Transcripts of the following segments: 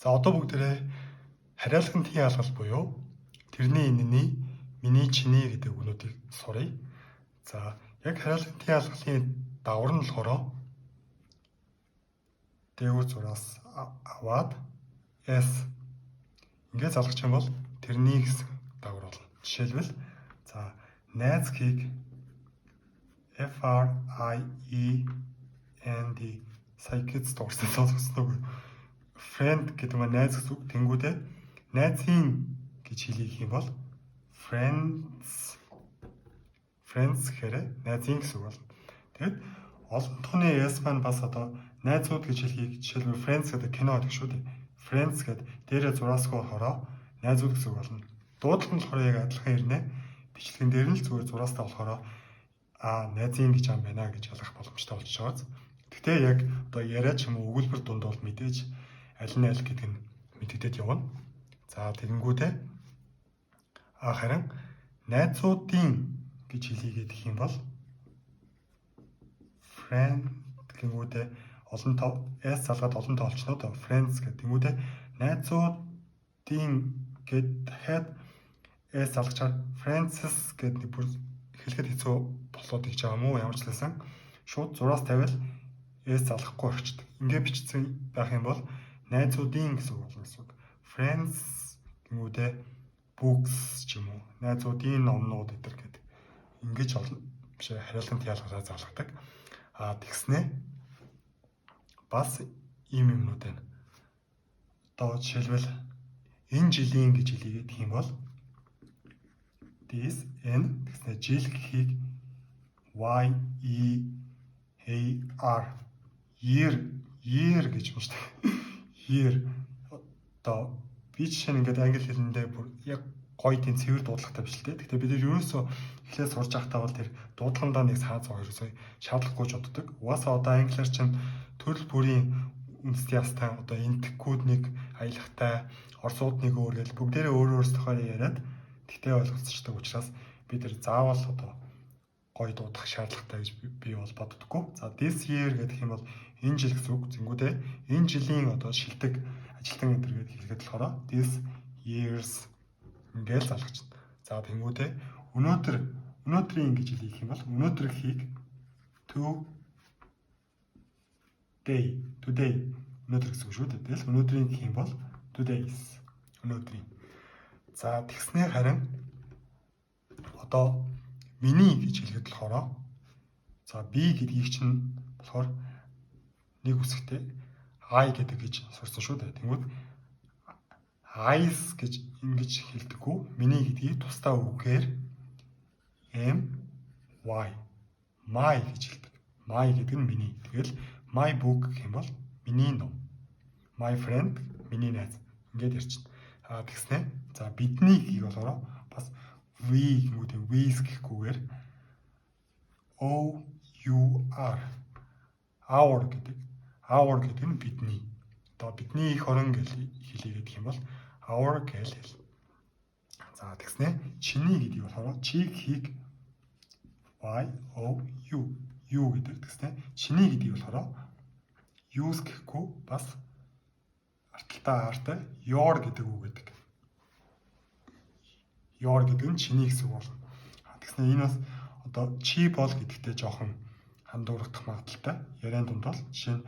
За, одоо бүгдээрээ хариалган тийн алгал буюу тэрний, энэний, миний, чиний гэдэг үгнүүдийг суръя. За, яг хариалган тийн алгалын дагавар нь болохоор дээгүүр зураас аваад S ингээд залгах юм бол тэрний гэсэн дагавар болно. Жишээлбэл, за, найз гэхийг F R I E N D, сая kids дуурсан сонсгосон уу? Friend гэдэг маань найз гэсэн үг. Тэнгүүдээ найзын гэж хэлэх юм бол friends, friends гэхээр найзын гэсэн үг болно. Тэгэд олон тооны S маань бас одоо найзууд гэж хэлхийг, жишээлбэл, Friends гэдэг кино гэдэг шүү дээ. Friends гэдэг дээрээ зураасгүй болохоор найзууд гэсэн үг болно. Дуудлага нь болохоор яг адилхан ирнэ. Бичлэгэн дээр нь л зүгээр зураастай болохоор а найзын гэж юм байна гэж ялгах боломжтой болж байгаа. Гэхдээ яг одоо яриа ч юм уу өгүүлбэр дунд бол мэдээж аль нь аль гэдэг нь мэдэгдээд явна. За, тэгэнгүүтээ а харин найзуудын гэж хэлье гэх юм бол friend гэнгүүтээ олон тоо S залгаад олон тоо олчихно доо, friends гэх. Тэнгүүтээ найзуудын гэд дахиад S залгачаар friends гэд нэг бүр хэлэхэд хэцүү болоод гэж байгаа юм уу, ямар ч лсэн шууд зураас тавиал S залгахгүй орчдөг. Ингээ бичсэн байх юм бол найзуудын гэсэн үг болно гэсэн үг. Friends гэнгүүтээ books ч юм уу, найзуудын номнууд энэ гэдэг ингэж олон биш хариалган ялгараа залгадаг. А тэгснээ бас ийм юмнууд байна. Одоо жишээлбэл, энэ жилийн гэж хэлье гэх юм бол this, энэ тэгснэ жил гэхийг Y E A R, year, year гэж уншдаг. Year. Одоо би жишээ нь ингээд англи хэлэндээ бүр яг гоё тийм цэвэр дуудлагатай биш л дээ. Гэхдээ бид нар ерөөсөө эхлээд сурж байхдаа бол тэр дуудлагандаа нэг цаа цаа ерөөсөө шаардлагагүй ч боддог. Угаасаа одоо англиар чинь төрөл бүрийн үндэсний ястай, одоо энэтхгүүд нэг аялахтай, орсууд нэг өөр гэл бүгдээрээ өөр өөрсдийнхөө яриад тэгтээ ойлголцдог учраас бид нар заавал одоо гоё дуудах шаардлагатай гэж би бол боддоггүй. За, this year гэдэг юм бол энэ жил гэсэн үг. Зингүүдээ энэ жилийн одоо шилдэг ажилтан энэ гэдэг хэлэхэд болохоор this year's ингээл залгачна. За, тэнгүүдээ өнөөдөр, өнөөдрийн гэж хэлэх юм бол өнөөдөр гэхийг to day, today, өнөөдөр гэсэн үг шүү дээ. Тэгэл өнөөдрийн гэх юм бол today's, өнөөдрийн. За, тэгснээр харин одоо миний гэж хэлэхэд болохоор за, би гэдгийг чинь болохоор нэг үсгтэй I гэдэг гэж сурсан шүү дээ. Тэнгүүд I's гэж ингэж хэлдэггүй. Миний гэдгийг тусдаа үгээр M Y, my гэж хэлдэг. My гэдэг нь миний. Тэгэл my book гэх юм бол миний ном. My friend, миний найз. Ингээд ярьчихна. Аа, тэгснэ. За, бидний гэхийг болохоор бас we гэмүүд we's гэхгүйгээр O U R, our гэдэг. Our гэдэг нь бидний. Одоо бидний эх орон гэж хэлье гэх юм бол our гэж хэл. За, тэгснэ чиний гэдгийг болохоор чи гэхийг Y O U, you гэдэг. Тэгснэ чиний гэдгийг болохоор you's гэхгүй бас арталтай R-тай your гэдэг үг гэдэг. Your гэдэг нь чиний гэсэн үг болно. Тэгснэ энэ бас одоо чи бол гэдэгтээ жоохон андуурах магадлалтай. Яриан дунд бол жишээ нь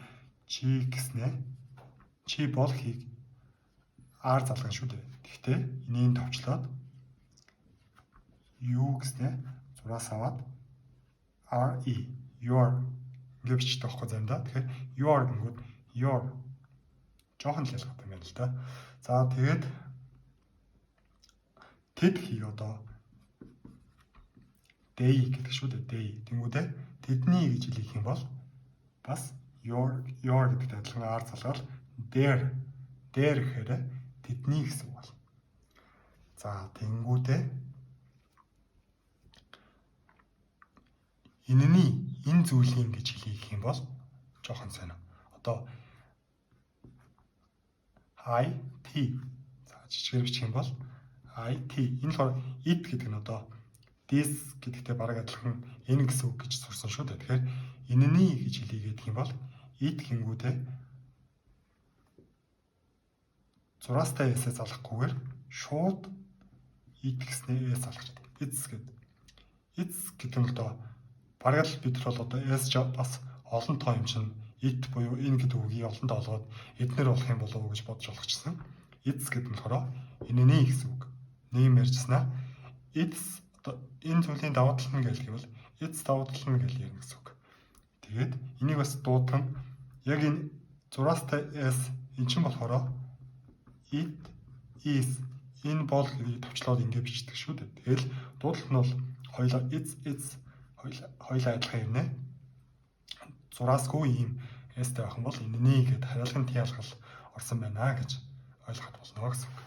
чи гэснэ чи бол гэхийг R залгана шүү дээ. Тэгэхдээ энийг товчлоод you гэснэ зураас аваад R E, your ингэ бичдэг байхгүй заримдаа. Тэгэхээр your гэнгүүт your жоохон л ялгаатай юм байна л да. За, тэгээд тэд гэхийг одоо they гэдэг шүү дээ. They. Тэнгүүдээ тэдний гэж хэлэх юм бол бас your, your гэдэгт адилхан R залгаад their, their гэхээр тэдний гэсэн үг байна. За, тэнгүүдээ энэний, энэ зүйлийн гэж хэлэх юм бол жоохон сонио. Одоо I T, за, жижигээр бичих юм бол I T. Энэ болохоор it гэдэг нь одоо this гэдэгтэй бараг адилхан энэ гэсэн үг гэж сурсан шүү дээ. Тэгэхээр энэний гэж хэлье гэх юм бол it гэнгүүтээ Зураастай S-ээ залгахгүйгээр шууд it гэсний S залгах. Its гэдэг. Its гэдэг нь одоо бараг л бид нар бол одоо S бас олон тоо юм чинь it буюу энэ гэдэг үгийг олон тоо олгоод эднэр болох юм болов уу гэж бодож болгочихсон. Its гэдэг нь болохоор энэний гэсэн үг. Нэг юм ярьжсанаа its одоо энэ зүйлийн давуу тал нь гэх юм бол its давуу тал нь гэж ярина гэсэн үг. Тэгээд энийг бас дуудах нь яг энэ зураастай S эн чинь болохоор it is, энэ бол гэдгийг товчлоод ингэ бичдэг шүү дээ. Тэгэл дуудлага нь бол хоёулаа its, its, хоёулаа адилхан юм нэ. Зураасгүй ийм S-тэй байх юм бол энэний гэд хариулгын тиалгал орсон байна гэж ойлгоход болно гэсэн үг.